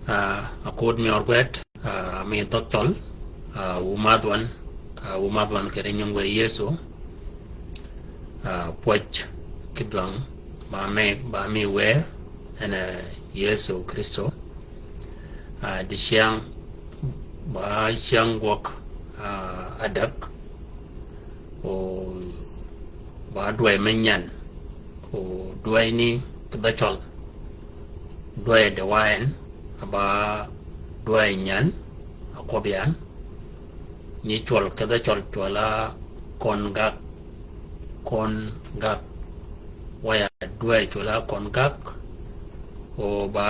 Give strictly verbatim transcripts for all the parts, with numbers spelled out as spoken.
Ah, akud mi ørgwed, ah, mi dhøg cøl, ah, wu madh wan, ah, wu madh wan kede nying we Yëso, ah, pwøj ki dwang, ba mi, ba mi we, en, eh, Yëso Krïstø. Ah, dicyäng, ba cyäng gwøg, ah, adäg, o ba dwäy me nyan, o dwäy ni ki dhø cøl. Dwäy de wa en, a ba dwäy nyan, a kwøb yan, ni cwøl ki dhø cøl cwøl a kon gak, kon gak. Wa ya dwäy cwøl a kon gak, o ba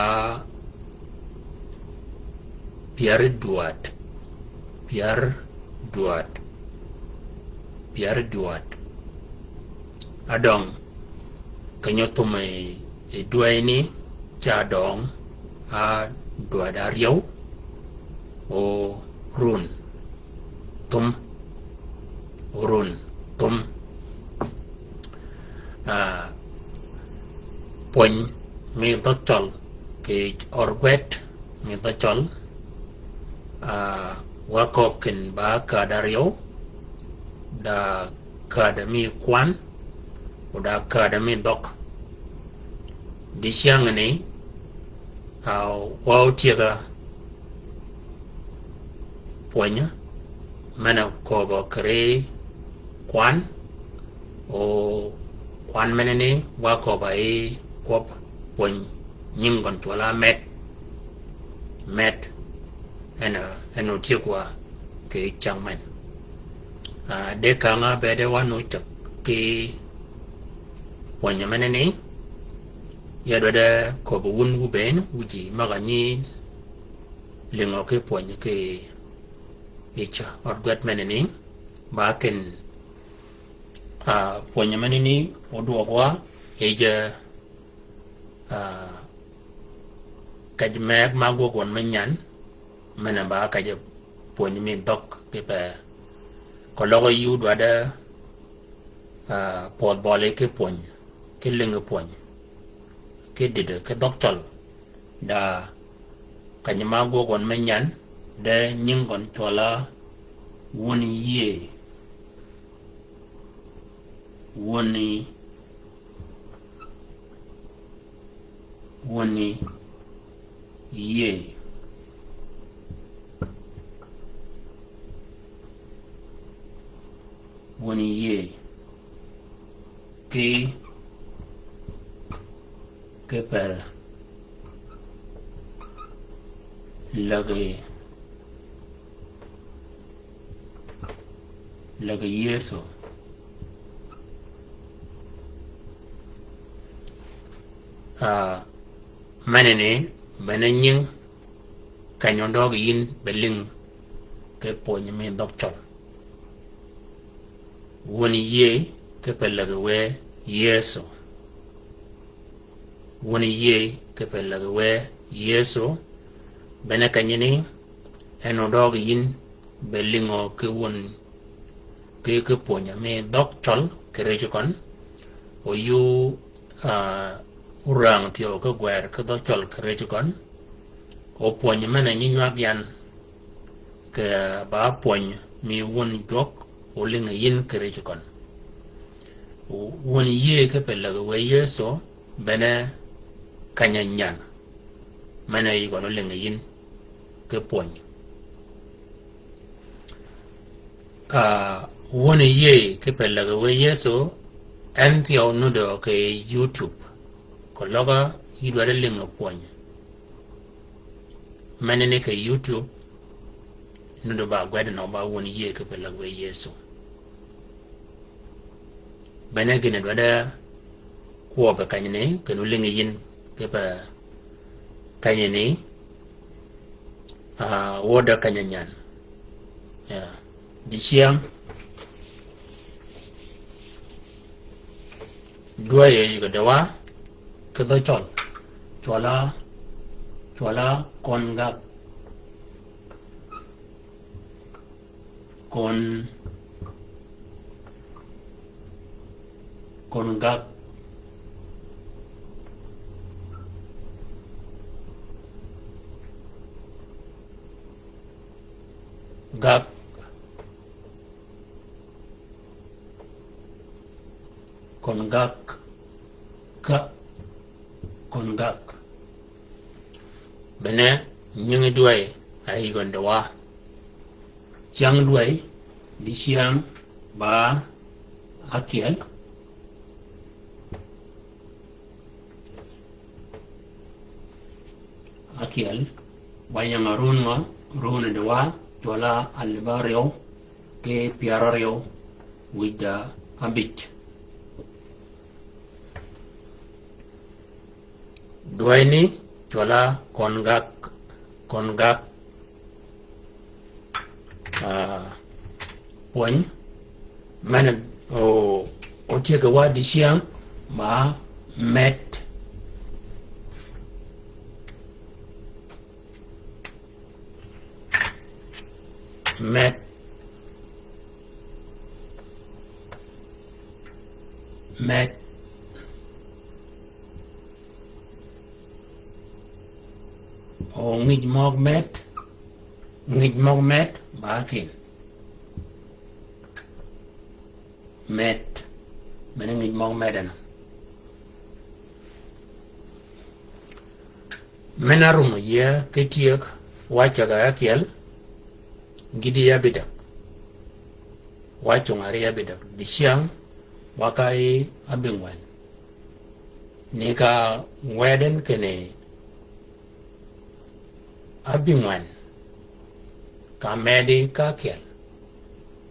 pyär dwaad, pyär dwaad, pyär dwaad. Adøng, keny-a thum yi, yi dwäy ni, ca døng, a dwaad aryøw, o run, thum, o run, thum. Ah, pwöny mi dhøg cøl, kì ørgwed mi dhøg cøl, ah, wa kööb kinni ba käd aryøw, da käd mi kwan, o da käd mi dhøg. Dicyäng ni, ah, wa otyega pwöny, men-a kööbø kiri kwan, o kwan menani wa kööb-a yi kwøb pwöny nying gøn cwøl a med. Med. En, en otyeg wa kì cyäng men. Ah, de kang-a bede wa nu cäg ki pwöny menani, ya dwaddi köbbi wun wu bënn, wu ji møg-a nyi lïngø ki pwöny kì yij ørgwed menani, ba kinni, ah, pwöny menani odwøg wa yij, ah, kej meg ma gwøg wøn me nyan, men-a ba kej pwöny mi dhøg kipe. Keløg yï odwaddi, ah, pwødh bøli ki pwöny, ki lïngi pwöny, ki dïdø, ki dhøg cøl. Da keny-a ma gwøg wøn me nyan, de nying gøn cwøl a wun yïëy. Wun, wun yïëy. Wun yïëy. Ki, ki per lägi, lägi Yëso. Ah, menani, bene nying, keny-a óndøøg yïn be lïng ki pwöny mi dhøg cøl. Wun yïëy kipe lägi wë Yëso. Wun yïëy kipe lägi wë Yëso. Bene kenyani, en óndøøg yïn be lïngø ki wun, ki, ki pwöny mi dhøg cøl kì rëj gøn. O yï, ah, orang thyew ki gwër ki dhøg cøl kì rëj gøn. O pwöny men-a nyi nywag yan, kì ba pwöny mi wun jwøk olïngi yïn kì rëj gøn. Wun yïëy kipe lägi wë Yëso, bene keny-a nyan, men-a yï gøn olïngi yïn ki pwöny. Ah, wun yïëy kipe lägi wë Yëso, en thyew nuddø kì YouTube. Keløg yï dwaddi lïngi pwöny menani kì YouTube, nuddø ba gwed nø ba wun yïëy kipe lägi wë Yëso. Bene gïn-a dwaddi kwøbbi kenyani, kinni olïngi yïn kipe kenyani, ah, wøddi keny-a nyan. Ya. Dicyäng. Dwäy yij kì døwa ki dhø cøl. Cwøl a, cwøl a kon gak. Kon, kon gak. Gak. Kon gak. Ka. Kon gak. Bene, nyingi dwäy, a yï gøn dwa. Cyäng dwäy, dicyäng, ba, ákyel. Ákyel, ba nyingi run ngø, run dwa, cwøl-a alïb áryew, ki pyär áryew, wïj da ábïj. Dwäy ni, cwøl-a kon gak, kon gak, ah, pwöny, men, o, otyëg wa dicyäng, ma, med. Med. Med. O ngij møg med. Ngij møg med, ba kin. Med. Mene ngij møg med en. Men-a árum yie ki tyëg, wa cäg-a ákyel, gïti ábïdäg. Wa cong-a ri ábïdäg. Dicyäng, wa ka yï ábïngwen. Ni ka ngweden kinni ábïngwen, ka medi ka ákyel,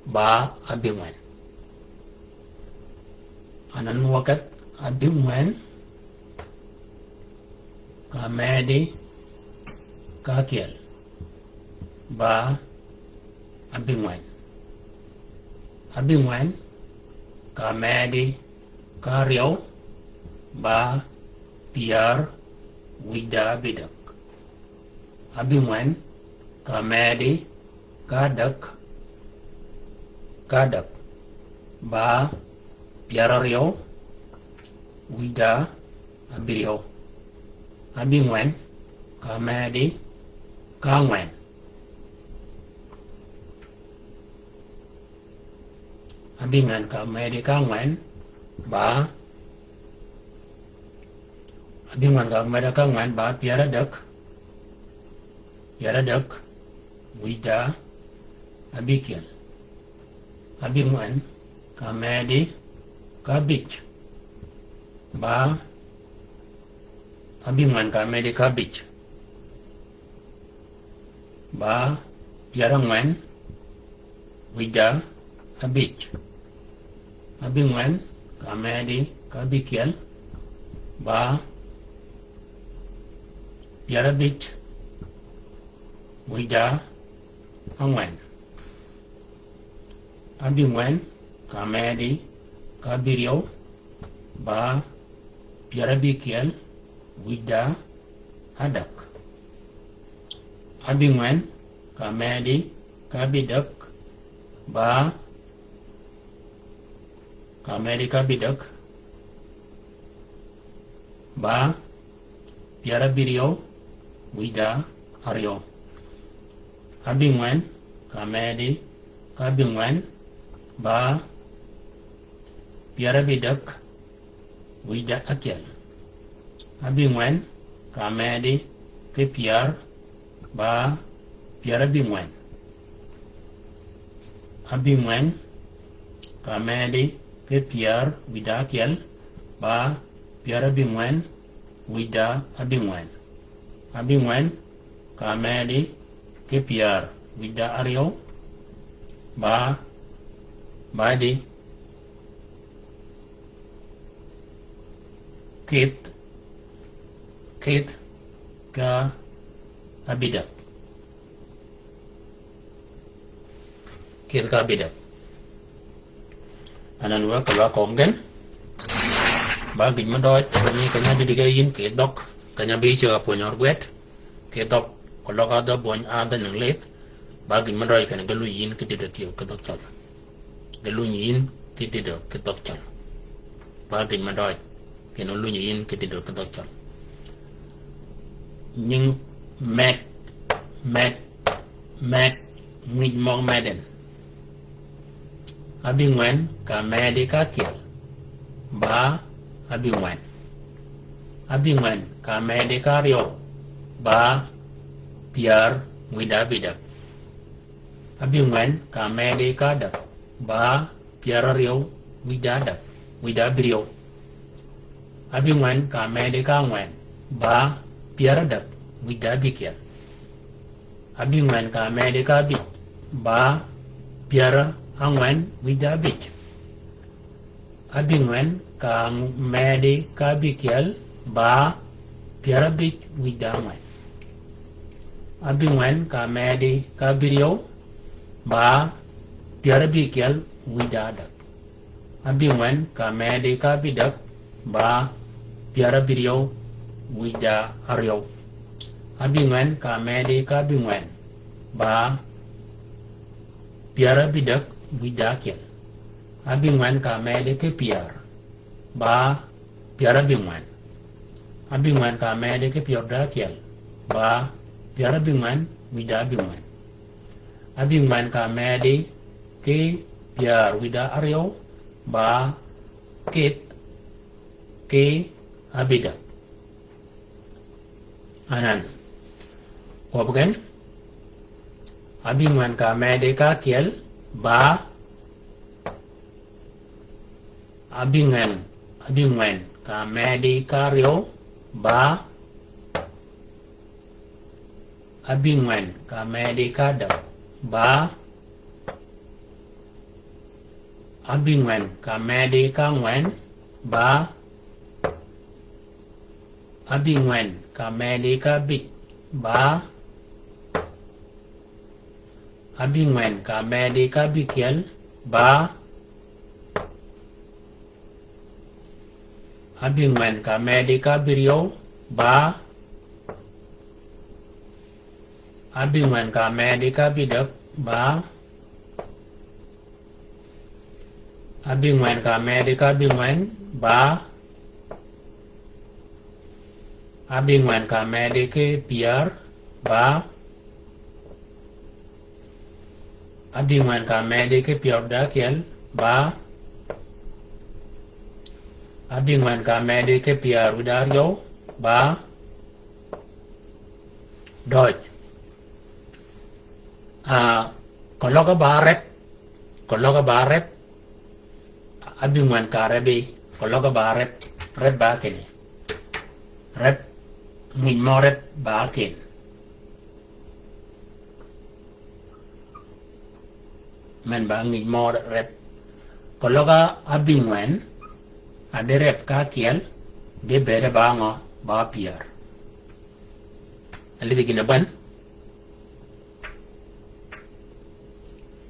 ba ábïngwen. Anan waketh ábïngwen, ka medi ka ákyel, ba ábïngwen. Ábïngwen, ka medi ka áryew, ba pyär, wïj da ábïdäg. Ábïngwen, ka medi, ka ádäg, ka ádäg, ba pyär áryew, wïj da ábïryew. Ábïngwen, ka medi, ka ángwen. Ábïngwen ka medi ka ángwen, ba, ábïngwen ka medi ka ángwen, ba pyär ádäg, pyär ádäg, wïj da ábïkyel. Ábïngwen ka medi ka ábïj, ba, ábïngwen ka medi ka ábïj, ba pyär ángwen, wïj da ábïj. Ábïngwen ka medi ka ábïkyel, ba pyär ábïj, wïj da ángwen. Ábïngwen ka medi ka ábïryew, ba pyär ábïkyel, wïj da ádäg. Ábïngwen ka medi ka ábïdäg, ba, ka medi ka ábïdäg, ba pyär ábïryew, wïj da áryew. Ábïngwen ka medi ka ábïngwen, ba pyär ábïdäg, wïj da ákyel. Ábïngwen ka medi ki pyär, ba pyär ábïngwen. Ábïngwen ka medi ki pyär, wïj da ákyel, ba pyär ábïngwen, wïj da ábïngwen. Ábïngwen ka medi ki pyär, wïj da áryew, ba, ba di kïdh, kïdh ka ábïdäg. Kïdh ka ábïdäg. Anan wë ka lwak kömi gen. Ba gïn mø døøj, ni keny-a dïdï ge yïn kì dhøg, keny-a bï ceg-a pwönyø gwed kì dhøg, keløg a dhø bwøny a dhø nïng lidh. Ba gïn mø døøj kinni ge lunyi yïn ki dïdø thyew ki dhøg cøl. Ge lunyi yïn ki dïdø ki dhøg cøl. Ba gïn mø døøj kinni lunyi yïn ki dïdø ki dhøg cøl. Nying med, med, med, ngïj møg medin. Abïngwen ka medi ka ákyel, ba abïngwen. Abïngwen ka medi ka áryew, ba pyär wïda abïdäg. Abïngwen ka medi ka ádäg, ba pyär áryew wïda ádäg, wïda abïryew. Abïngwen ka medi ka ángwen, ba pyär ádäg wïda abïkyel. Abïngwen ka medi ka ábïj, ba pyär ángwen wïda abïj. Abïngwen ka medi ka ábïkyel, ba pyär ábïj wïda ángwen. Abïngwen ka medi ka ábïryew, ba pyär ábïkyel wïda ádäg. Abïngwen ka medi ka ábïdäg, ba pyär ábïryew wïda áryew. Abïngwen ka medi ka ábïngwen, ba pyär ábïdäg wïda ákyel. Abïngwen ka medi ki pyär, ba pyär ábïngwen. Abïngwen ka medi ki pyär wïda ákyel, ba pyär ábïngwen wïda abïngwen. Abïngwen ka medi ki pyär wïda áryew, ba kïdh ki abïdäg. Anan. Kwøb gen. Abïngwen ka medi ka ákyel, ba abïngwen, abïngwen ka medi ka áryew, ba abïngwen ka medi ka ádäg, ba abïngwen ka medi ka ángwen, ba abïngwen ka medi ka ábïj, ba abïngwen ka medi ka ábïkyel, ba abïngwen ka medi ka ábïryew, ba abïngwen ka medi ka ábïdäg, ba abïngwen ka medi ka ábïngwen, ba abïngwen ka medi ki pyär, ba abïngwen ka medi ki pyär wïda ákyel, ba abïngwen ka medi ki pyär wïda áryew, ba døj. Ah, keløg ba rep, keløg ba rep, abïngwen ka rebi, keløg ba rep, rep ba kinni. Rep, ngïj mø rep ba kinni. Men ba ngïj mø rep. Keløg abïngwen, a di rep ka ákyel, di bede ba ngø, ba pyär. Alidhi gïn aban.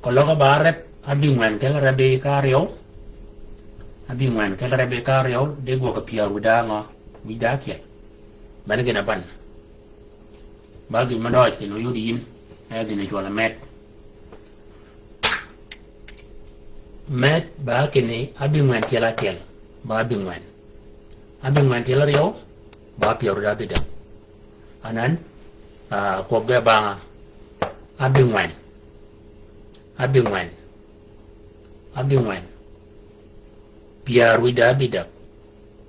Keløg ba rep, abïngwen kel rebi ka áryew. Abïngwen kel rebi ka áryew, di gwøg pyär wïda ngø, wïda ákyel. Bene gïn aban. Ba gïn mø døj kinni oyud yïn, e gïn cwøl med. Med ba kinni abïngwen tyel ákyel, ba abïngwen. Abïngwen tyel áryew, ba pyär wïda abïdäg. Anan, ah, kwøb ge banga. Abïngwen. Abïngwen. Abïngwen. Pyär wïda abïdäg.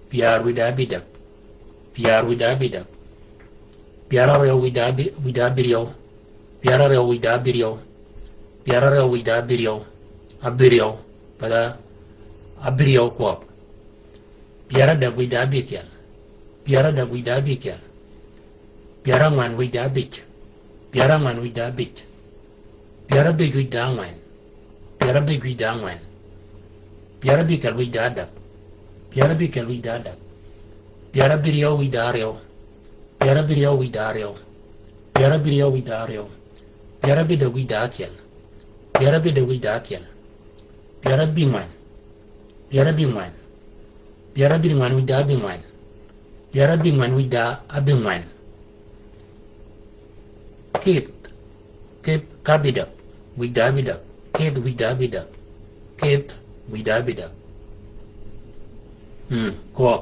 Pyär wïda abïdäg. Pyär wïda abïdäg. Pyär áryew wïda abï-, wïda abïryew. Pyär áryew wïda abïryew. Pyär áryew wïda abïryew. Abïryew. Path abïryew kwøb. Pyär ádäg wïda abïkyel. Pyär ádäg wïda abïkyel. Pyär ángwen wïda abïj. Pyär ángwen wïda abïj. Pyär abïj wïj da ángwen. Pyär abïj wïj da ángwen. Pyär abïkyel wïj da ádäg. Pyär abïkyel wïj da ádäg. Pyär abïryew wïj da áryew. Pyär abïryew wïj da áryew. Pyär abïryew wïj da áryew. Pyär abïdäg wïj da ákyel. Pyär abïdäg wïj da ákyel. Pyär abïngwen. Pyär abïngwen. Pyär abïngwen wïj da abïngwen. Pyär abïngwen wïj da abïngwen. Kith, kith ka abïdäg, wïj da abïdäg. Kith wïj da abïdäg. Kith wïj da abïdäg. Mm, kwøb.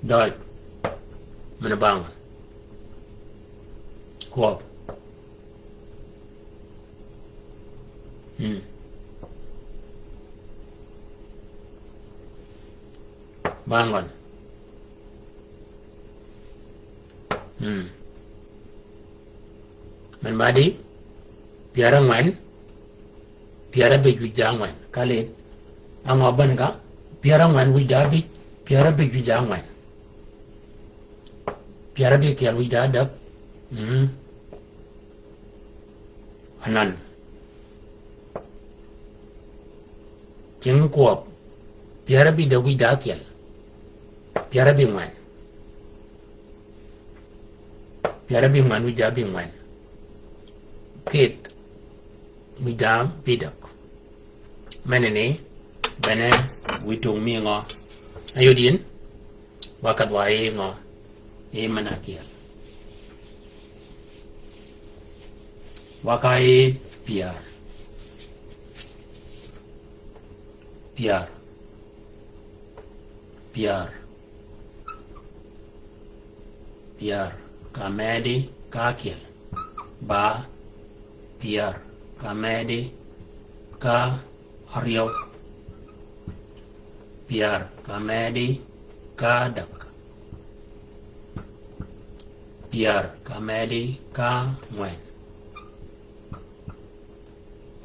Døj. Mene bang. Kwøb. Mm. Ba ngøn. Mm. Men ba di, pyär ángwen, pyär ábïj wïj da ángwen. Ka lid, angø bene ka, pyär ángwen wïj da ábïj, pyär ábïj wïj da ángwen. Pyär ábïkyel wïj da ádäg. Mm. Anan. Cing kwøb. Pyär ábïdäg wïj da ákyel. Pyär ábïngwen. Pyär ábïngwen wïj da ábïngwen. Kith wïj da ábïdäg. Meneni, bene wïj tung mi ngø. Ayod yin. Wa kadh wa yi ngø? Yi men ákyel. Wa ka yi pyär. Pyär. Pyär. Pyär. Ka medi ka ákyel. Ba. Pyär. Ka medi ka áryew. Pyär ka medi ka ádäg. Pyär ka medi ka ángwen.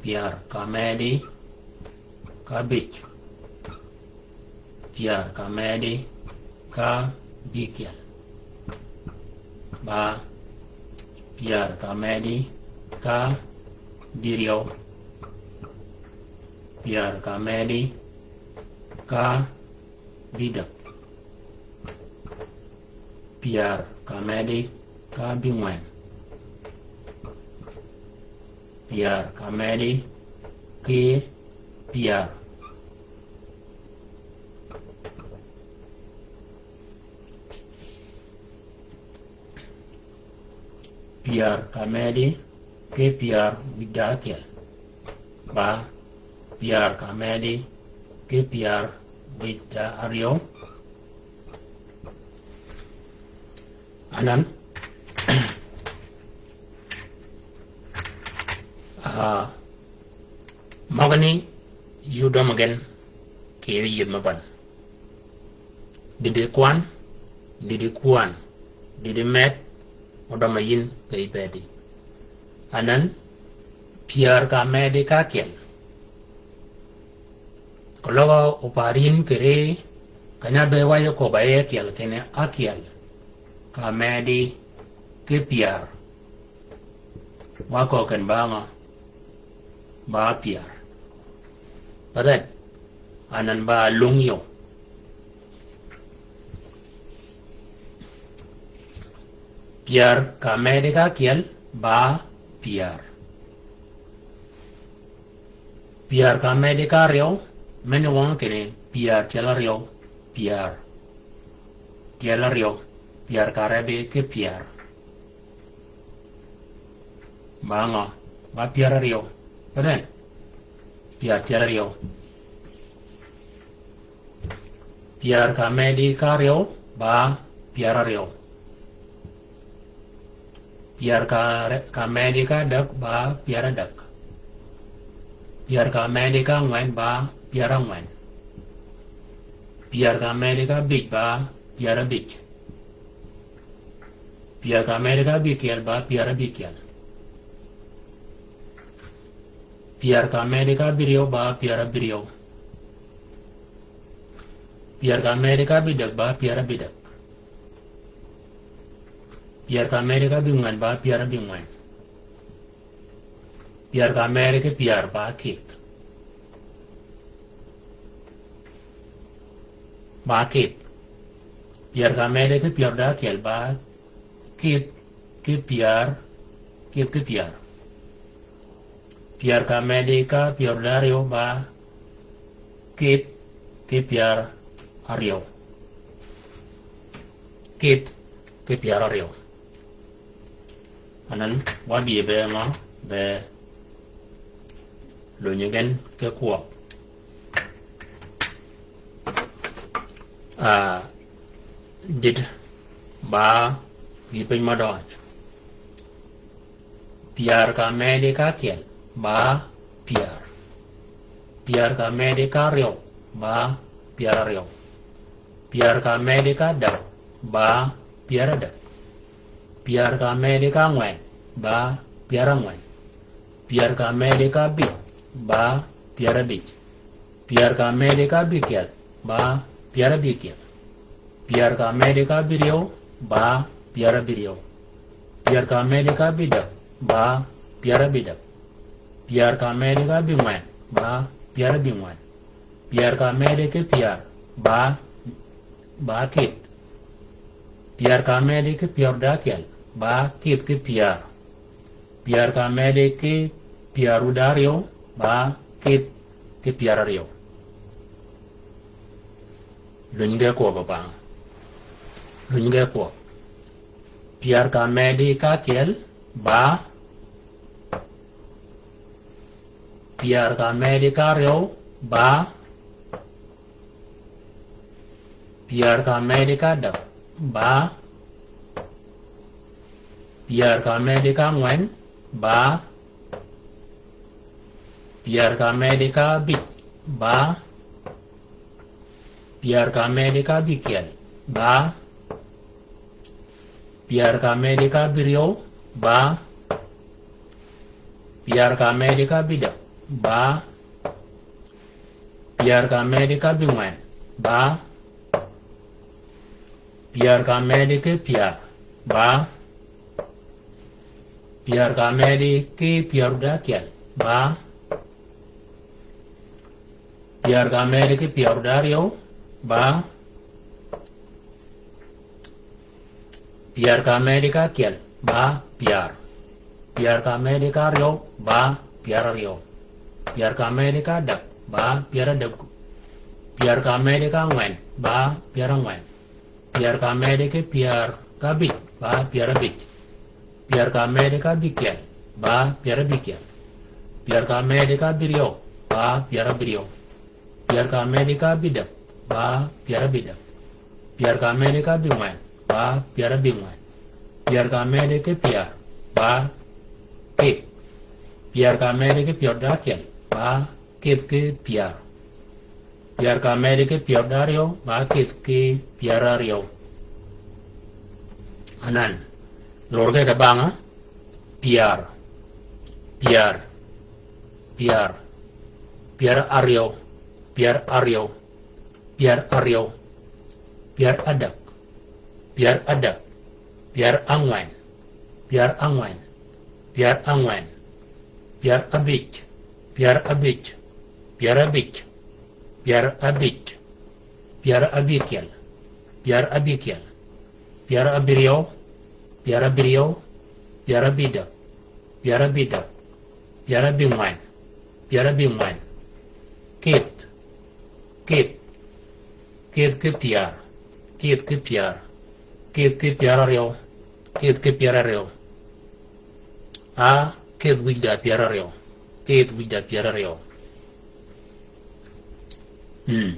Pyär ka medi ka ábïj. Pyär ka medi ka ábïkyel. Ba. Pyär ka medi ka ábïryew. Pyär ka medi ka ábïdäg. Pyär ka medi ka ábïngwen. Pyär ka medi ki pyär. Pyär ka medi ki pyär wïj da ákyel. Ba. Pyär ka medi ki pyär wïj da áryew. Anan. Ah, møgani, yï ódømmi gen kì yï yïdh me bän. Dïdï kwan, dïdï kwan, dïdï med, ódømmi yïn kì yï bëëdi. Anan, pyär ka medi ka ákyel. Keløg opar yïn kì ri, keny-a be wa yï köbba yi ákyel kinni ákyel. Ka medi ki pyär. Wa köög ken ba ngø? Ba pyär. Ba then, anan ba lung yø. Pyär ka medi ka ákyel, ba pyär. Pyär ka medi ka áryew, men wøng kinni pyär tyel áryew, pyär. Tyel áryew, pyär ka áryew ki pyär. Ba ngø? Ba pyär áryew. Ba then, pyär tyel áryew. Pyär ka medi ka áryew, ba pyär áryew. Pyär ka re-, ka medi ka ádäg, ba pyär ádäg. Pyär ka medi ka ángwen, ba pyär ángwen. Pyär ka medi ka ábïj, ba pyär ábïj. Pyär ka medi ka ábïkyel, ba pyär ábïkyel. Pyär ka medi ka ábïryew, ba pyär ábïryew. Pyär ka medi ka ábïdäg, ba pyär ábïdäg. Pyär ka medi ka ábïngwen, ba pyär ábïngwen. Pyär ka medi ki pyär, ba kith. Ba kith. Pyär ka medi ki pyär da ákyel, ba kith ki pyär, kith ki pyär. Pyär ka medi ka pyär da áryew, ba kith ki pyär áryew. Kith ki pyär áryew. Anan, wa bï be ngø, be lunyi gen ki kwøb. Ah, dïd ba gï piny mø døøj. Pyär ka medi ka ákyel, ba pyär. Pyär ka medi ka áryew, ba pyär áryew. Pyär ka medi ka ádäg, ba pyär ádäg. Pyär ka medi ka ángwen, ba pyär ángwen. Pyär ka medi ka ábïj, ba pyär ábïj. Pyär ka medi ka ábïkyel, ba pyär ábïkyel. Pyär ka medi ka ábïryew, ba pyär ábïryew. Pyär ka medi ka ábïdäg, ba pyär ábïdäg. Pyär ka medi ka ábïngwen, ba pyär ábïngwen. Pyär ka medi ki pyär, ba, ba kith. Pyär ka medi ki pyär da ákyel, ba kith ki pyär. Pyär ka medi ki pyär da áryew, ba kith ki pyär áryew. Luny ge kwøb abang. Luny ge kwøb. Pyär ka medi ka ákyel, ba. Pyär ka medi ka áryew, ba. Pyär ka medi ka ádäg, ba. Pyär ka medi ka ángwen, ba. Pyär ka medi ka ábïj, ba. Pyär ka medi ka ábïkyel, ba. Pyär ka medi ka ábïryew, ba. Pyär ka medi ka ábïdäg, ba. Pyär ka medi ka ábïngwen, ba. Pyär ka medi ki pyär, ba. Pyär ka medi ki pyär da ákyel, ba. Pyär ka medi ki pyär da áryew, ba. Pyär ka medi ka ákyel, ba pyär. Pyär ka medi ka áryew, ba pyär áryew. Pyär ka medi ka ádäg, ba pyär ádäg. Pyär ka medi ka ángwen, ba pyär ángwen. Pyär ka medi ki pyär ka ábïj, ba pyär ábïj. Pyär ka medi ka ábïkyel, ba pyär ábïkyel. Pyär ka medi ka ábïryew, ba pyär ábïryew. Pyär ka medi ka ábïdäg, ba pyär ábïdäg. Pyär ka medi ka ábïngwen, ba pyär ábïngwen. Pyär ka medi ki pyär, ba kith. Pyär ka medi ki pyär da ákyel, ba kith ki pyär. Pyär ka medi ki pyär da áryew, ba kith ki pyär áryew. Anan, lor ge kì bang a, pyär, pyär, pyär, pyär áryew, pyär áryew, pyär áryew, pyär ádäg, pyär ádäg, pyär ángwen, pyär ángwen, pyär ángwen, pyär ábïj, pyär ábïj, pyär ábïj, pyär ábïj, pyär ábïkyel, pyär ábïkyel, pyär ábïryew, pyär ábïryew, pyär ábïdäg, pyär ábïdäg, pyär ábïngwen, pyär ábïngwen. Kith, kith, kith ki pyär, kith ki pyär, kith ki pyär áryew, kith ki pyär áryew. A, kith wïj da pyär áryew, kith wïj da pyär áryew. Hmm.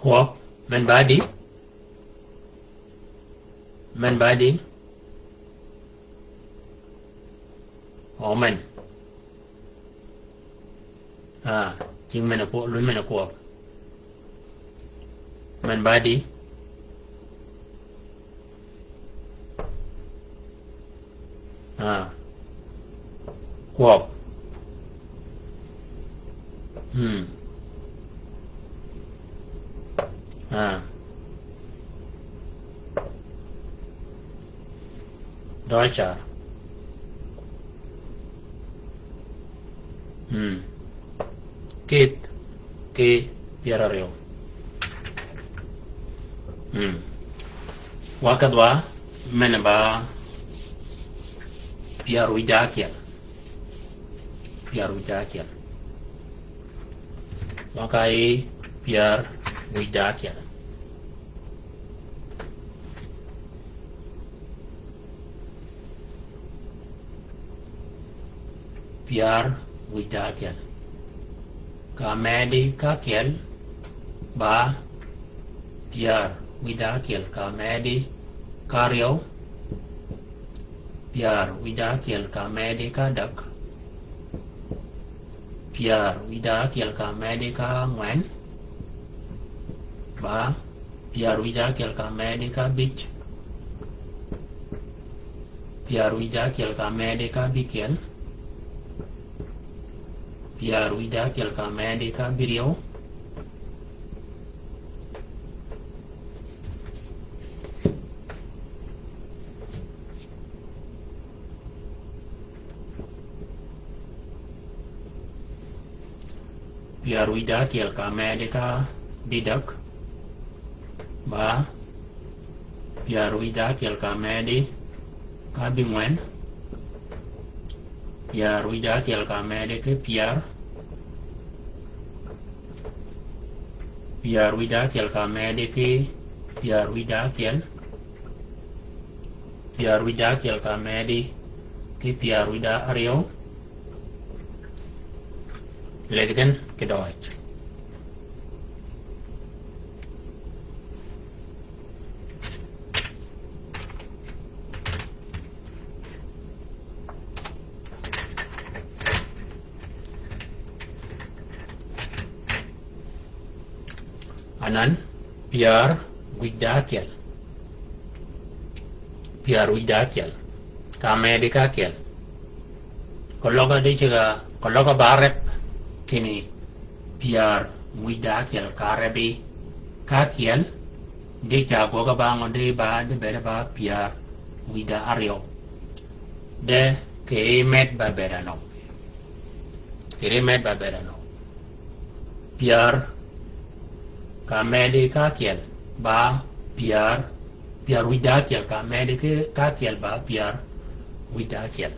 Kwøb, men ba di? Men ba di? O men. A, cing men a kwøb, luny men a kwøb. Men ba di? A. Kwøb. Hmm. A. Dø car. Hmm. Kith ki pyär áryew. Hmm. Wa kedhwa men ba pyär wïj da ákyel. Pyär wïj da ákyel. Wa ka yi pyär wïj da ákyel. Pyär wïj da ákyel. Ka medi ka ákyel ba pyär wïj da ákyel, ka medi ka áryew. Pyär wïj da ákyel, ka medi ka ádäg. Pyär wïdá ákyel ka medi ka ángwen. Ba pyär wïdá ákyel ka medi ka ábïj. Pyär wïdá ákyel ka medi ka ábïkyel. Pyär wïdá ákyel ka medi ka ábïryew. Pyär wïdá ákyel ka medi ka ábïdäg. Ba pyär wïdá ákyel ka medi ka ábïngwen. Pyär wïdá ákyel ka medi ki pyär. Pyär wïdá ákyel ka medi ki pyär wïdá ákyel. Pyär wïdá ákyel ka medi ki pyär wïdá áryew. Ledhi gen ki døøj. Anan, pyär wïdá ákyel. Pyär wïdá ákyel ka medi ka ákyel. Koløg-a di ceg-a, koløg-a ba reb kinni pyär wïdá ákyel ka rebi ka ákyel. Di ca gwøg-a ba ngø di ba, di bedi ba pyär wïdá áryew. De kì yij med ba bëëd anø. Kì yij med ba bëëd anø. Pyär ka medi ka ákyel ba pyär, pyär wïdá ákyel ka medi ki, ka ákyel ba pyär wïdá ákyel.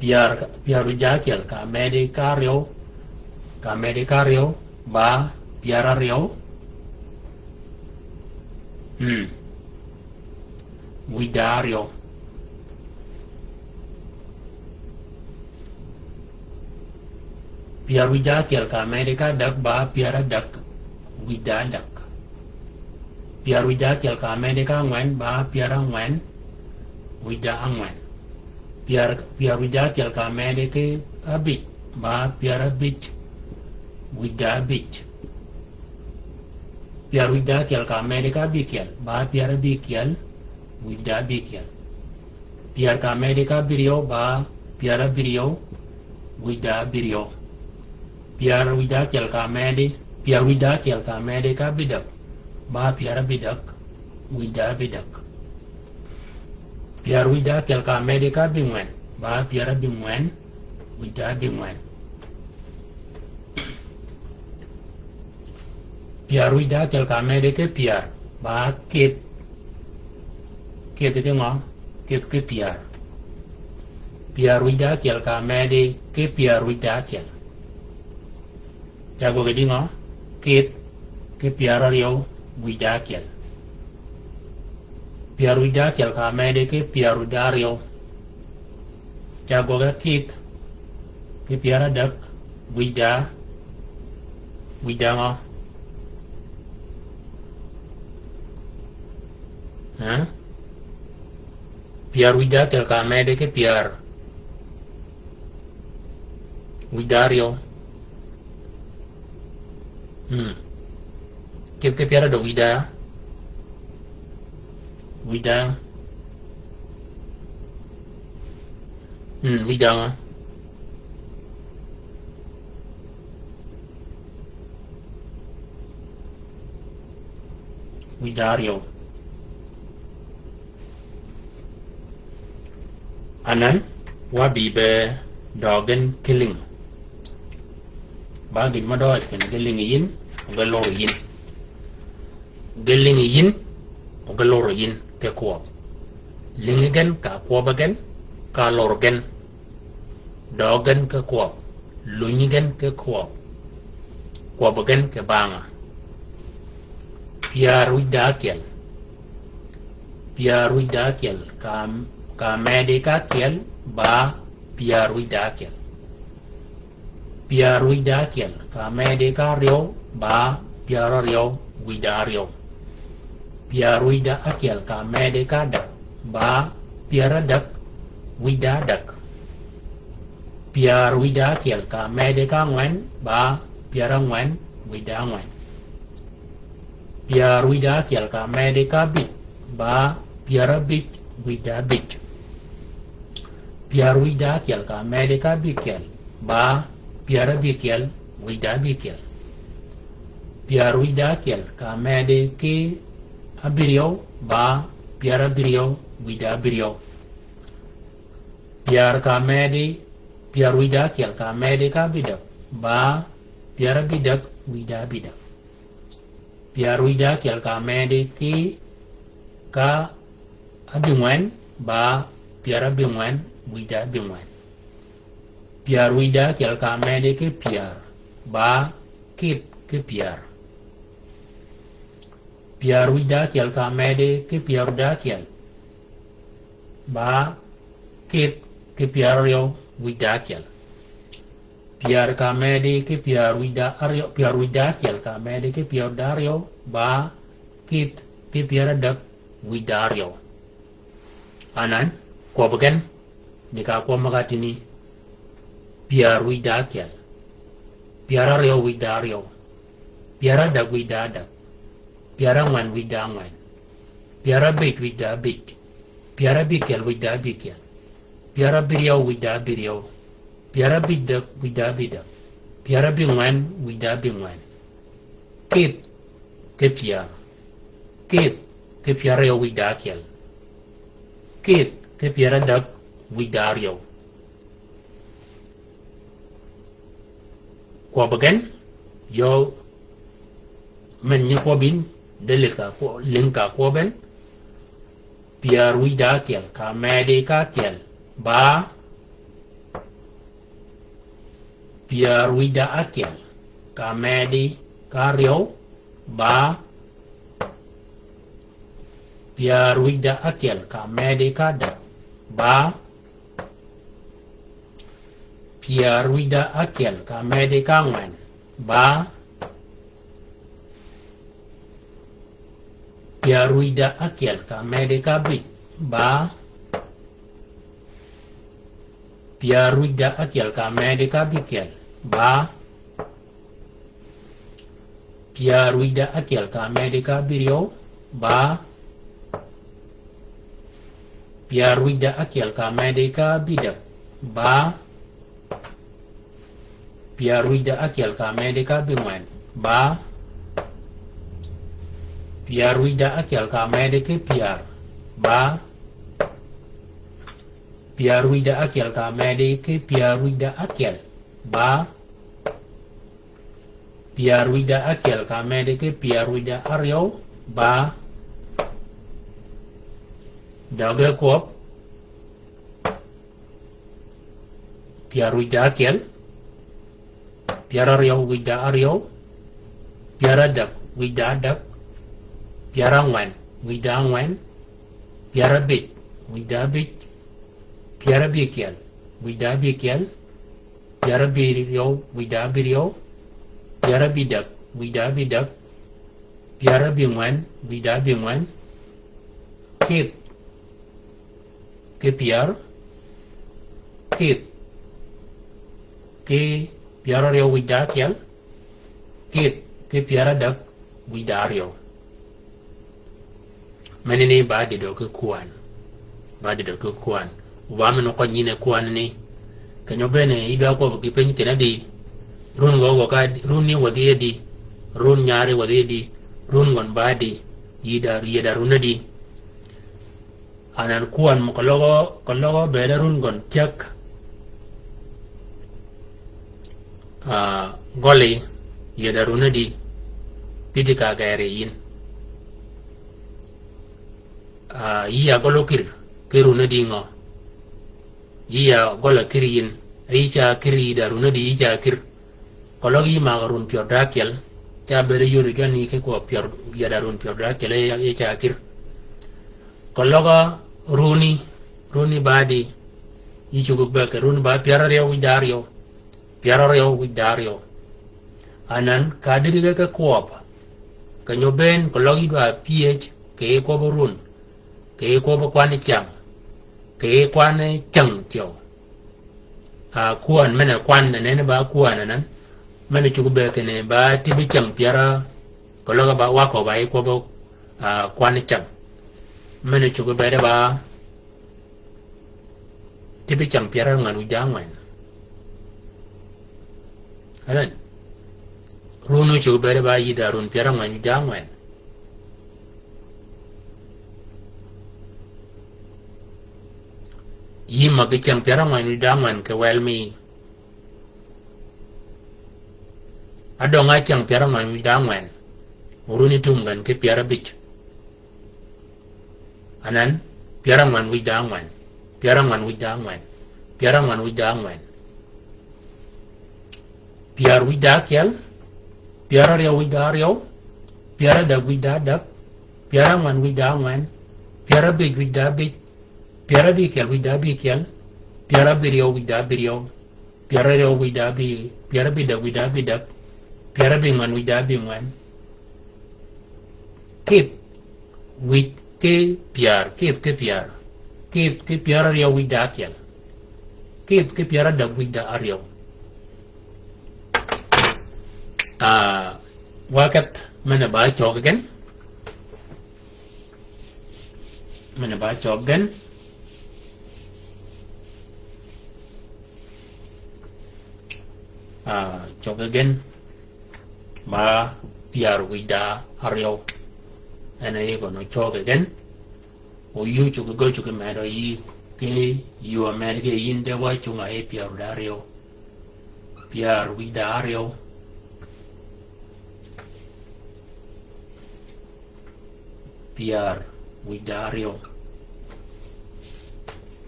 Pyär, pyär wïdá ákyel ka medi ka áryew, ka medi ka áryew ba pyär áryew. Hmm. Wïdá áryew. Pyär wïdá ákyel ka medi ka ádäg ba pyär ádäg wïdá ádäg. Pyär wïdá ákyel ka medi ka ángwen ba pyär ángwen wïdá ángwen. Pyär, pyär wïdá ákyel ka medi ki ábïj ba pyär ábïj wïdá ábïj. Pyär wïdá ákyel ka medi ka ábïkyel ba pyär ábïkyel wïdá ábïkyel. Pyär ka medi ka ábïryew ba pyär ábïryew wïdá ábïryew. Pyär wïdá ákyel ka medi, pyär wïdá ákyel ka medi ka ábïdäg ba pyär ábïdäg wïdá ábïdäg. Pyär wïdá ákyel ka medi ka ábïngwen ba pyär ábïngwen wïdá ábïngwen. Pyär wïdá ákyel ka medi ki pyär ba kïdh. Kïdh ki ngø? Kïdh ki pyär. Pyär wïdá ákyel ka medi ki pyär wïdá ákyel. Ca gwøg di ngø? Kïdh ki pyär áryew wïdá ákyel. Pyär wïdá ákyel ka medi ki pyär wïdá áryew. Ca gwøg kïdh ki pyär ádäg wïdá, wïdá ngø? Ee? Pyär wïdá ákyel ka medi ki pyär wïdá áryew. Hmm. Kïdh ki pyär ádäg wïdá. Wïdá. Hmm, wïdá ngø? Wïdá áryew. Anan, wa bï be døøg gen ki lïng. Ba gïn mø døøj kinni ge lïngi yïn, o ge loro yïn. Ge lïngi yïn, o ge loro yïn ki kwøb. Lïngi gen ka kwøb gen, ka loro gen. Døøg gen ki kwøb, lunyi gen ki kwøb, kwøb gen ki banga. Pyär wïdá ákyel. Pyär wïdá ákyel ka, ka medi ka ákyel ba pyär wïdá ákyel. Pyär wïdá ákyel ka medi ka áryew ba pyär áryew wïdá áryew. Pyär wïdá ákyel ka medi ka ádäg ba pyär ádäg wïdá ádäg. Pyär wïdá ákyel ka medi ka ángwen, ba pyär ángwen wïdá ángwen. Pyär wïdá ákyel ka medi ka ábïj, ba pyär ábïj wïdá ábïj. Pyär wïdá ákyel ka medi ka ábïkyel, ba pyär ábïkyel wïdá ábïkyel. Pyär wïdá ákyel ka medi ki ábïryew, ba pyär ábïryew wïdá ábïryew. Pyär ka medi, pyär wïdá ákyel ka medi ka ábïdäg, ba pyär ábïdäg wïdá ábïdäg. Pyär wïdá ákyel ka medi ki ka ábïngwen, ba pyär ábïngwen wïdá ábïngwen. Pyär wïdá ákyel ka medi ki pyär, ba kït ki pyär. Pyär wïdá ákyel ka medi ki pyär wïdá ákyel, ba kït ki pyär áryew wïdá ákyel. Pyär ka medi ki pyär wïdá áryew, pyär wïdá ákyel ka medi ki pyär wïdá áryew, ba kït ki pyär ádäg wïdá áryew. Anan, kwøb gen, ni ka kwøb møg-a tïni, pyär wïdá ákyel, pyär áryew wïdá áryew, pyär ádäg wïdá ádäg, pyär ángwen wïdá ángwen, pyär ábïj wïdá ábïj, pyär ábïkyel wïdá ábïkyel, pyär ábïryew wïdá ábïryew, pyär ábïdäg wïdá ábïdäg, pyär ábïngwen wïdá ábïngwen. Kït ki pyär. Kït ki pyär áryew wïdá ákyel. Kït ki pyär ádäg wïdá áryew. Kwøb gen, yøw, men nyi kwøb yïn, de lïng ka kwø-, lïng ka kwøb en, pyär wïdá ákyel ka medi ka ákyel, ba pyär wïdá ákyel ka medi ka áryew, ba pyär wïdá ákyel ka medi ka ádäg, ba pyär wïdá ákyel ka medi ka ángwen, ba pyär wïdá ákyel ka medi ka ábïj, ba pyär wïdá ákyel ka medi ka ábïkyel, ba pyär wïdá ákyel ka medi ka ábïryew, ba pyär wïdá ákyel ka medi ka ábïdäg, ba pyär wïdá ákyel ka medi ka ábïngwen, ba pyär wïdá ákyel ka medi ki pyär, ba pyär wïdá ákyel ka medi ki pyär wïdá ákyel, ba pyär wïdá ákyel ka medi ki pyär wïdá áryew, ba døge kwøb, pyär wïdá ákyel, pyär áryew wïdá áryew, pyär ádäg wïdá ádäg, pyär ángwen wïdá ángwen, pyär ábïj wïdá ábïj, pyär ábïkyel wïdá ábïkyel, pyär ábïryew wïdá ábïryew, pyär ábïdäg wïdá ábïdäg, pyär ábïngwen wïdá ábïngwen. Kït ki pyär, kït ki pyär áryew wïdá ákyel, kït ki pyär ádäg wïdá áryew. Menani ba dïdø ki kwan. Ba dïdø ki kwan. Oba men okøny yïn e kwan ni. Kenyo bene idwa kwøb ki piny kinadi. Run gø gø ka, run ni wadhi edi. Run nyari wadhi edi. Run gøn ba di. Yïda, yïda run edi. Anan kwan mø keløg, keløg bede run gøn cäg. Ah, gøli, yïda run edi, pïddi ka geri yïn. Ah, yï a gøl okïr, ki run edi ngø? Yï a gøl akïr yïn, yï ca kïr yïda run edi yï ca kïr. Keløg yï mag run pyär da ákyel, ca bede yodi gani ki kwøb pyär, yïda run pyär da ákyel, yï, yï ca kïr. Keløg runi, runi ba di, yï cuggi bëgg, runi ba pyär áryew wïj da áryew. Pyär áryew wïj da áryew. Anan, ka dïddi ge ki kwøb. Kenyo bënn, keløg yï dwa pyëj, kì yij kwøb run. Kì yij kwøb kwan cäng. Kì yij kwan cäng thyew. A, kwän men-a kwan-a nenni ba kwän anan. Men-a cuggi bëëd kinni ba tïbi cäng pyär, keløg ba wakø ba yi kwøbbi, a, kwan cäng. Men-a cuggi bëëd ba tïbi cäng pyär ángwen wïj da ángwen. Anan. Run cuggi bëëd ba yïddi run pyär ángwen wïj da ángwen. Yï mäggi cäng pyär ángwen wïj da ángwen kì wël mi. Adöng-a cäng pyär ángwen wïj da ángwen. Oruni tum gen ki pyär ábïj. Anan, pyär ángwen wïj da ángwen. Pyär ángwen wïj da ángwen. Pyär ángwen wïj da ángwen. Pyär wïj da ákyel. Pyär áryew wïj da áryew. Pyär ádäg wïj da ádäg. Pyär ángwen wïj da ángwen. Pyär ábïj wïj da ábïj. Pyär ábïkyel wïj da ábïkyel. Pyär ábïryew wïj da ábïryew. Pyär áryew wïj da ábï, pyär ábïdäg wïj da ábïdäg. Pyär ábïngwen wïj da ábïngwen. Kïdh wïj ki pyär, kïdh ki pyär. Kïdh ki pyär áryew wïj da ákyel. Kïdh ki pyär ádäg wïj da áryew. A, wa kedh men-a ba cøg gen. Men-a ba cøg gen. A, cøg gen. Ba pyär wïj da áryew. En a yï gøn-a cøg gen. O yï cuggi gø cuggi medø yï. Ki yï a med ki yïn de wa cunga yi pyär wïj da áryew. Pyär wïj da áryew. Pyär wïj da áryew.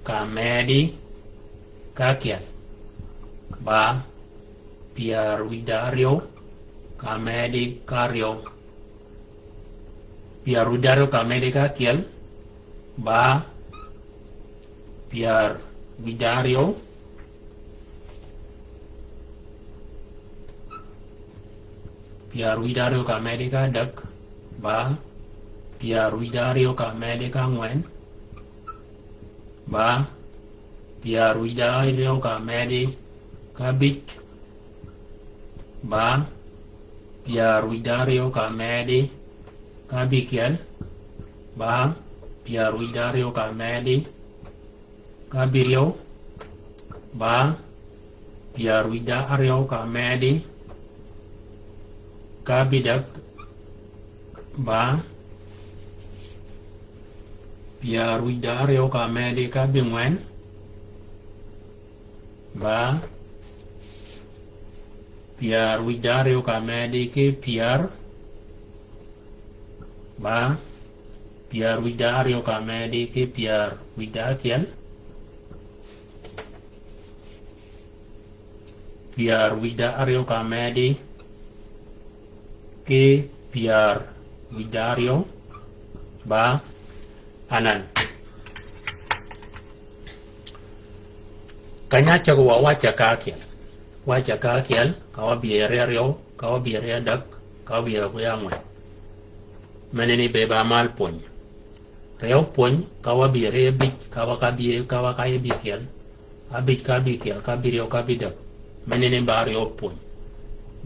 Ka medi ka ákyel. Ba pyär wïj da áryew. Ka medi ka áryew. Pyär wïj da áryew ka medi ka ákyel. Ba pyär wïj da áryew. Pyär wïj da áryew ka medi ka ádäg. Ba pyär wïj da áryew ka medi ka ángwen. Ba pyär wïj da áryew ka medi ka ábïj. Ba pyär wïj da áryew ka medi ka ábïkyel. Ba pyär wïj da áryew ka medi ka ábïryew. Ba pyär wïj da áryew ka medi ka ábïdäg. Ba pyär wïj da áryew ka medi ka ábïngwen. Ba pyär wïj da áryew ka medi ki pyär. Ba pyär wïj da áryew ka medi ki pyär wïj da ákyel. Pyär wïj da áryew ka medi ki pyär wïj da áryew. Ba anan. Keny-a cäg wa waca ka ákyel. Waca ka ákyel, ka wa bï ri áryew, ka wa bï ri ádäg, ka wa bï ri ángwen. Menani be ba mal pwöny. Ryew pwöny, ka wa bï ri ábïj, ka wa ka bï, ka wa ka ábïkyel. Ábïj ka ábïkyel, ka ábïryew, ka ábïdäg. Menani ba ryew pwöny.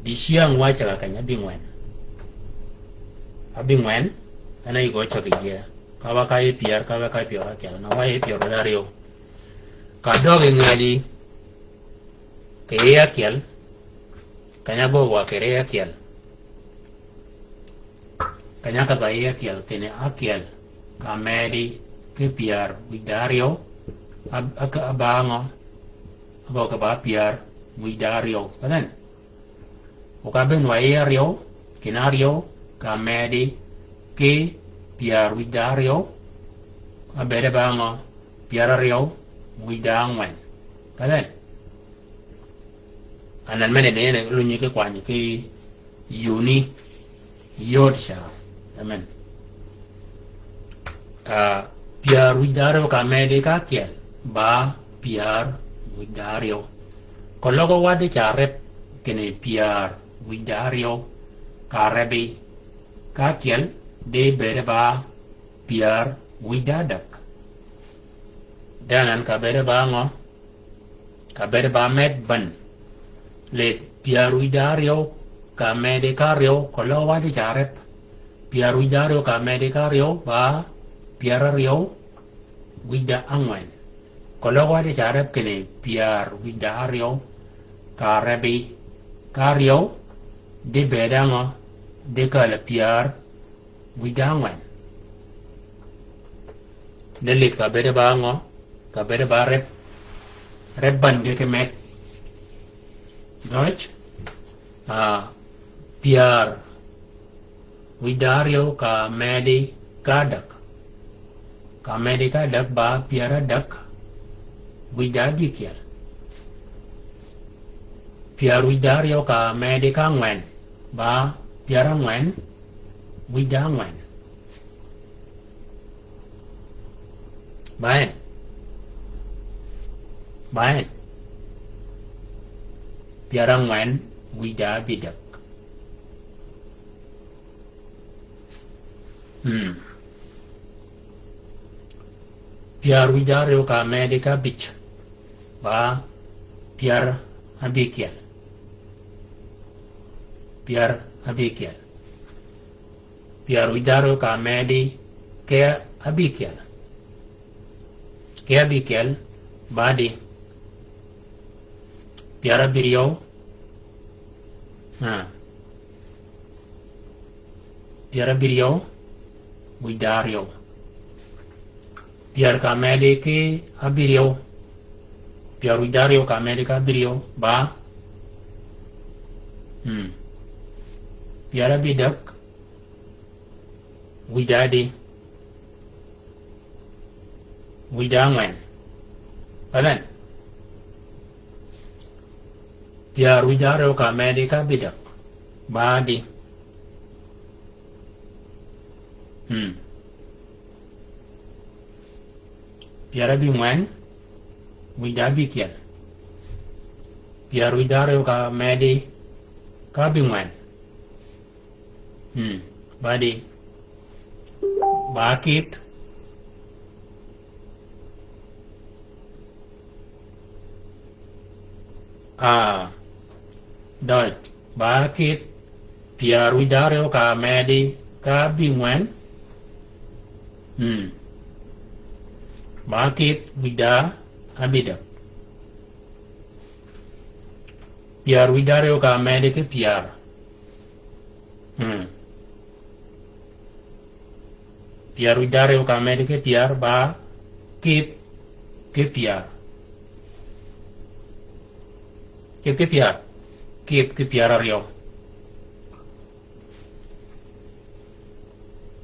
Dicäng waca ka keny-a ábïngwen. Ábïngwen, en a yï gø cäg yie. Ka wa ka yï pyär, ka wa ka yï pyär ákyel. Na wa yï pyär da áryew. Ka døg yi ngedi, kì yï ákyel, keny-a gø wa kì ri ákyel. Keny-a ka dha yï ákyel, kinni ákyel, ka medi, ki pyär wïj da áryew, ab-, ak-, abangø, abø ka ba pyär wïj da áryew. Ka then, o ka ben wa yï áryew, kinni áryew, ka medi, ki pyär wïj da áryew, abede bangø, pyär áryew, wïj da ángwen. Ka then, anan mene ne, ne lunyi ki kwany ki yuni, yod cha. Amen. Ah, pyär wïj da áryew ka medi ka ákyel, ba pyär wïj da áryew. Keløg waddi cha rep kinni pyär wïj da áryew ka rebi ka ákyel, di bede ba pyär wïj da ádäg. Danan ka bede ba ngø? Ka bëëde ba med bän. Leth pyär wïj da áryew ka medi ka áryew, keløg wa di ca reb. Pyär wïj da áryew ka medi ka áryew ba pyär áryew wïj da ángwen. Keløg wa di ca reb kinni pyär wïj da áryew ka rebi ka áryew, di bëëde ngø? Di källi pyär wïj da ángwen. Di lith ka bëëde ba ngø? Ka bëëde ba reb, reb bän ge ki med. Døj, a, pyär wïj da áryew ka medi ka ádäg. Ka medi ka ádäg ba pyär ádäg wïj da ábïkyel. Pyär wïj da áryew ka medi ka ángwen ba pyär ángwen wïj da ángwen. Ba en. Ba en. Pyär ángwen wïj da ábïdäg. Hmm. Pyär wïj da áryew ka medi ka ábïj ba pyär ábïkyel. Pyär ábïkyel. Pyär wïj da áryew ka medi ki ábïkyel. Ki ábïkyel ba di pyär ábïryew. Ha. Pyär ábïryew wïj da áryew. Pyär ka medi ki ábïryew. Pyär wïj da áryew ka medi ki ábïryew ba. Hmm. Pyär ábïdäg wïj da di. Wïj da ángwen. Amen. Pyär wïj da áryew ka medi ka ábïdäg ba di. Hmm. Pyär ábïngwen wïj da ábïkyel. Pyär wïj da áryew ka medi ka ábïngwen. Hmm. Ba di. Ba kith. A. Døj. Ba kith. Pyär wïj da áryew ka medi ka ábïngwen. Hmm. Ba kith wïj da ábïdäg. Pyär wïj da áryew ka medi ki pyär. Hmm. Pyär wïj da áryew ka medi ki pyär ba kith ki pyär. Kith ki pyär. Kith ki pyär áryew.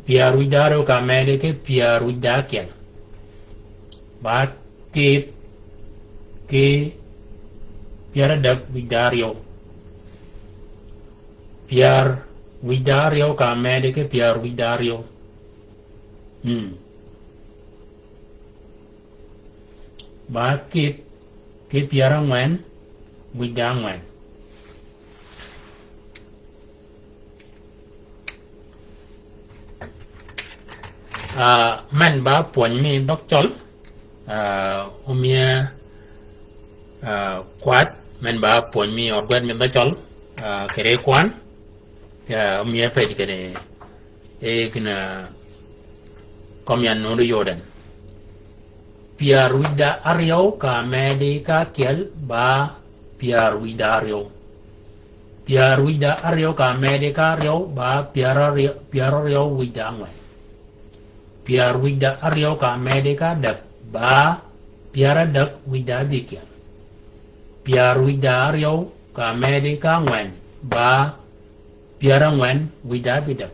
Pyär wïj da áryew ka medi ki pyär wïj da ákyel. Ba kith ki pyär ádäg wïj da áryew. Pyär wïj da áryew ka medi ki pyär wïj da áryew. Hmm. Ba kith ki pyär ángwen wïj da ángwen. A, men ba pwöny mi dhøg Cøl, a, omie, a, kwat, men ba pwöny mi ød gwed mi dhøg Cøl, a, kede kwan, a, omie pej kede, e, gïn, a, kømmi yan nunu Jordan. Pyär wïj da áryew ka medi ka ákyel ba pyär wïj da áryew. Pyär wïj da áryew ka medi ka áryew ba pyär áryew, pyär áryew wïj da ángwen. Pyär wïj da áryew ka medi ka ádäg ba pyär ádäg wïj da ábïkyel. Pyär wïj da áryew ka medi ka ángwen ba pyär ángwen wïj da ábïdäg.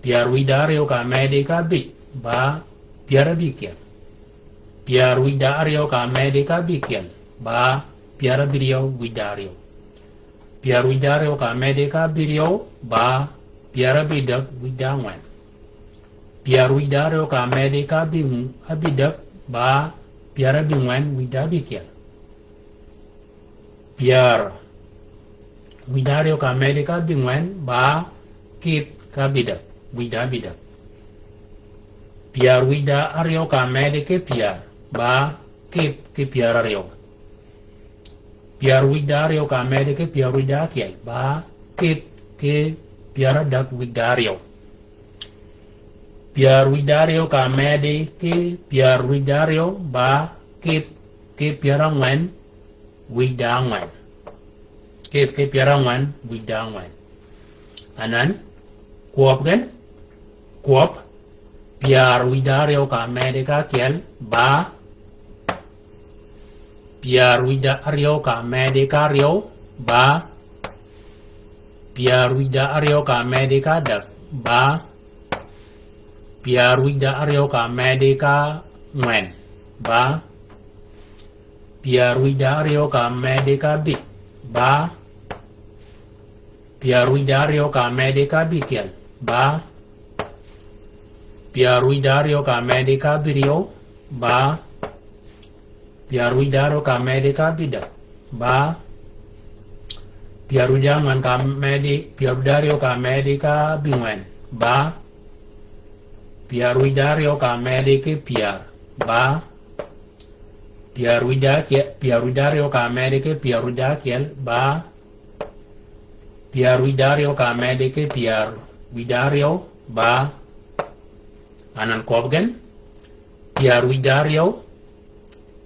Pyär wïj da áryew ka medi ka ábïj ba pyär ábïkyel. Pyär wïj da áryew ka medi ka ábïkyel ba pyär ábïryew wïj da áryew. Pyär wïj da áryew ka medi ka ábïryew ba pyär ábïdäg wïj da ángwen. Pyär wïj da áryew ka medi ka ábï, ábïdäg ba pyär ábïngwen wïj da ábïkyel. Pyär wïj da áryew ka medi ka ábïngwen ba kith ka ábïdäg, wïj da ábïdäg. Pyär wïj da áryew ka medi ki pyär ba kith ki pyär áryew. Pyär wïj da áryew ka medi ki pyär wïj da ákyel ba kith ki pyär ádäg wïj da áryew. Pyär wïj da áryew ka medi ki pyär wïj da áryew ba kith ki pyär ángwen wïj da ángwen. Kith ki pyär ángwen wïj da ángwen. Anan, kwøb gen, kwøb, pyär wïj da áryew ka medi ka ákyel ba, pyär wïj da áryew ka medi ka áryew ba, pyär wïj da áryew ka medi ka ádäg ba, pyär wïj da áryew ka medi ka ángwen ba, pyär wïj da áryew ka medi ka ábïj ba, pyär wïj da áryew ka medi ka ábïkyel ba, pyär wïj da áryew ka medi ka ábïryew ba, pyär wïj da áryew ka medi ka ábïdäg ba, pyär wïj da ángwen ka medi, pyär wïj da áryew ka medi ka ábïngwen ba, pyär wïj da áryew ka medi ki pyär ba, pyär wïj da ákyel, pyär wïj da áryew ka medi ki pyär wïj da ákyel ba, pyär wïj da áryew ka medi ki pyär wïj da áryew ba. Anan kwøb gen, pyär wïj da áryew,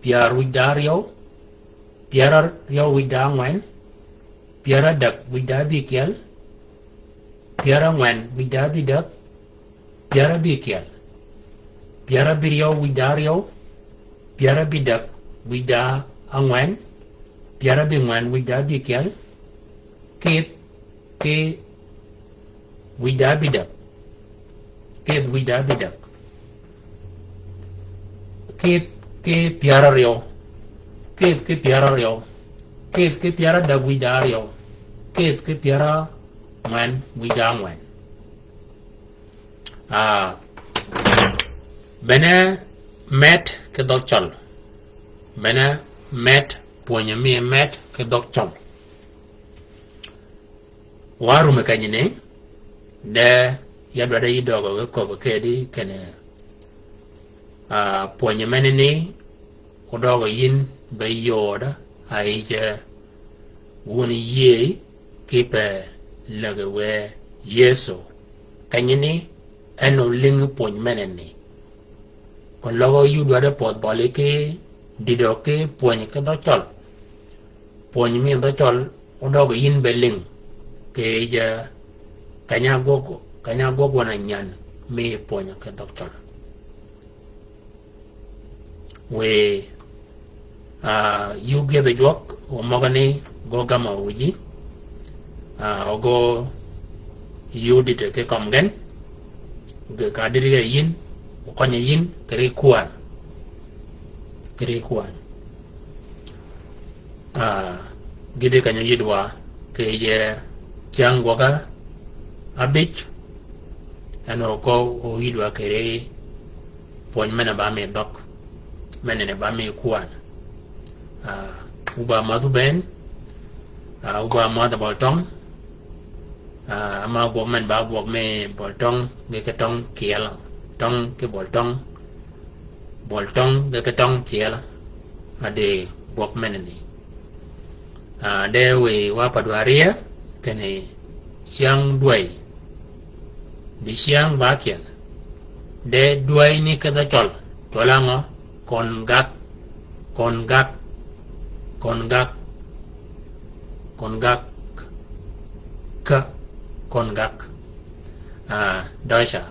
pyär wïj da áryew, pyär áryew wïj da ángwen, pyär ádäg wïj da ábïkyel, pyär ángwen wïj da ábïdäg, pyär ábïkyel, pyär ábïryew wïj da áryew, pyär ábïdäg wïj da ángwen, pyär ábïngwen wïj da ábïkyel, kith ki wïj da ábïdäg. Kith wïj da ábïdäg. Kith ki pyär áryew. Kith ki pyär áryew. Kith ki pyär ádäg wïj da áryew. Kith ki pyär ángwen wïj da ángwen. Ah, bene met ki dhøg Cøl. Bene met pwönyi mi met ki dhøg Cøl. Wa árum kenyi ni, de ya dwaddi yï døgø ki köbbi kedi kinni, ah, pwönyi menani, odøgø yïn be yod, a yije wun yïëy, ki pe lägi we Yëso. Kenyi ni, en olïngi pwönyi menani. Kon løg yï dwaddi pödh bølli ki dïdø ki pwönyi ki dhøg Cøl. Pwönyi mi dhøg Cøl, odøgø yïn be lïng. Ki yije, keny-a ágwøg, keny-a ágwøg wøn-a nyän mi pwönyi ki dhøg Cøl. Wiy, ah, yï ogyëdhi jwøk, o møgani, gø gama wïji, ah, o gø yï odïdhi ki kømmi gen, ge ka dïdhi ge yïn, okønyi yïn, kiri kwän. Kiri kwän. Ah, gïti kenyi yïdwa, ki yije cyäng gwøg ábïj, en o ko o yïdwa kiri pwönyi men-a ba mi dhøg, men-a ni ba mi kwän. Ah, wu ba mädhu bënn, ah, wu ba mädhu bøl tøng, ah, ama gwøg men ba gwøg mi bøl tøng, ge ki tøng kyel, tøng ki bøl tøng, bøl tøng, ge ki tøng kyel, a di gwøg menani. Ah, de wiy wa pa dwarie, kinni cyäng dwäy. Di cyäng ba ákyel. De dwäy ni ki dhøg Cøl. Cwøl á ngø, kon gak, kon gak, kon gak, kon gak, ka, kon gak. Ah, dø car.